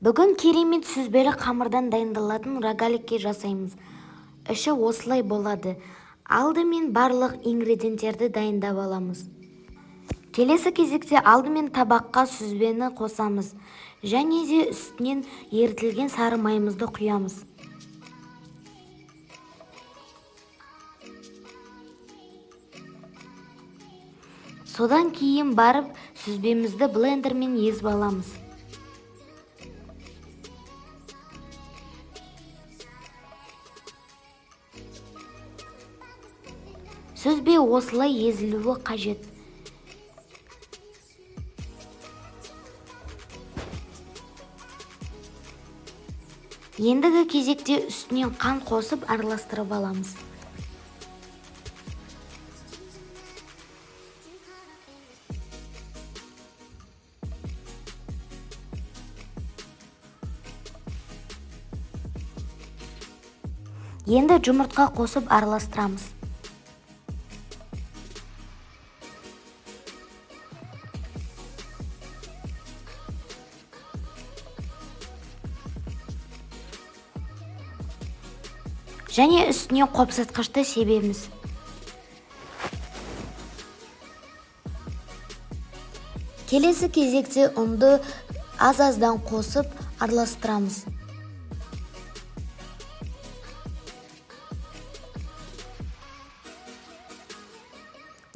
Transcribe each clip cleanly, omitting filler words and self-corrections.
Бүгін керемет сүзбелі қамырдан дайындалатын рогаликке жасаймыз. Іші осылай болады. Алдымен барлық ингредиенттерді дайындап аламыз. Келесі кезекте алдымен табаққа сүзбені қосамыз және де үстінен ерітілген сары майымызды құямыз. Содан кейін барып сүзбемізді блендермен езіп аламыз. Сүзбе осылай езілуі қажет. Ендігі кезекте үстінен қант қосып араластырып аламыз. Енді жұмыртқа қосып араластырамыз. Және үстіне қопсытқышты себеміз. Келесі кезекте ұнды аз-аздан қосып араластырамыз.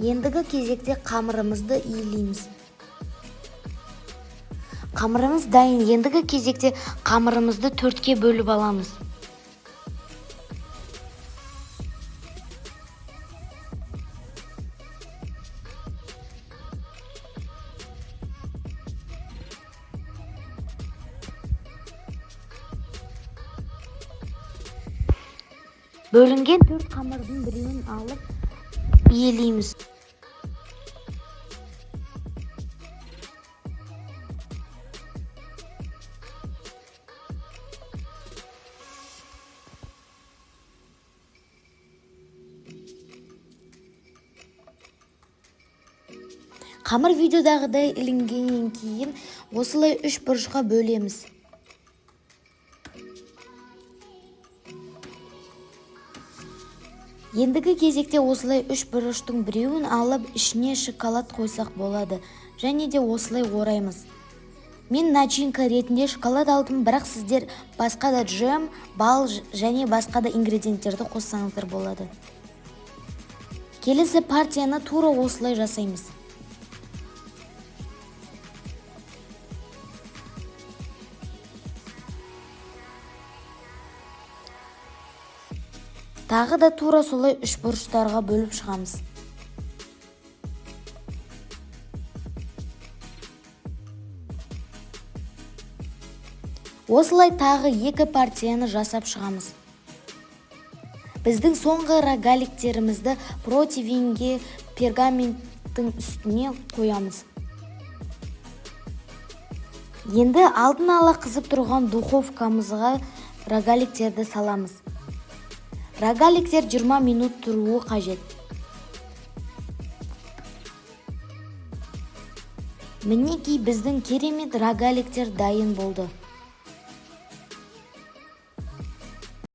Ендігі кезекте қамырымызды иілейміз. Қамырымыз дайын. Ендігі кезекте қамырымызды 4-ке бөліп аламыз. Бөлінген 4 қамырдың біреуін алып иелейміз. Қамыр видеодағыдай ілінгеннен кейін осылай 3 бұрышқа бөлеміз. Ендігі кезекте осылай 3 бұрыштың біреуін алып, ішіне шоколад қойсақ болады. Және де осылай ораймыз. Мен начинка ретінде шоколад алдым, бірақ сіздер басқа да джем, бал және басқа да ингредиенттерді қоссаңыздар болады. Келесі партияны тура осылай жасаймыз. Тағы да тура солай 3 бұрыштарға бөліп шығамыз. Осылай тағы 2 партияны жасап шығамыз. Біздің соңғы рогаликтерімізді противенге пергаменттің үстіне қоямыз. Енді алдын ала қызып тұрған духовкамызға рогаликтерді саламыз. Рогаликтер 20 минут тұруы қажет. Мінекей біздің керемет рогаликтер дайын болды.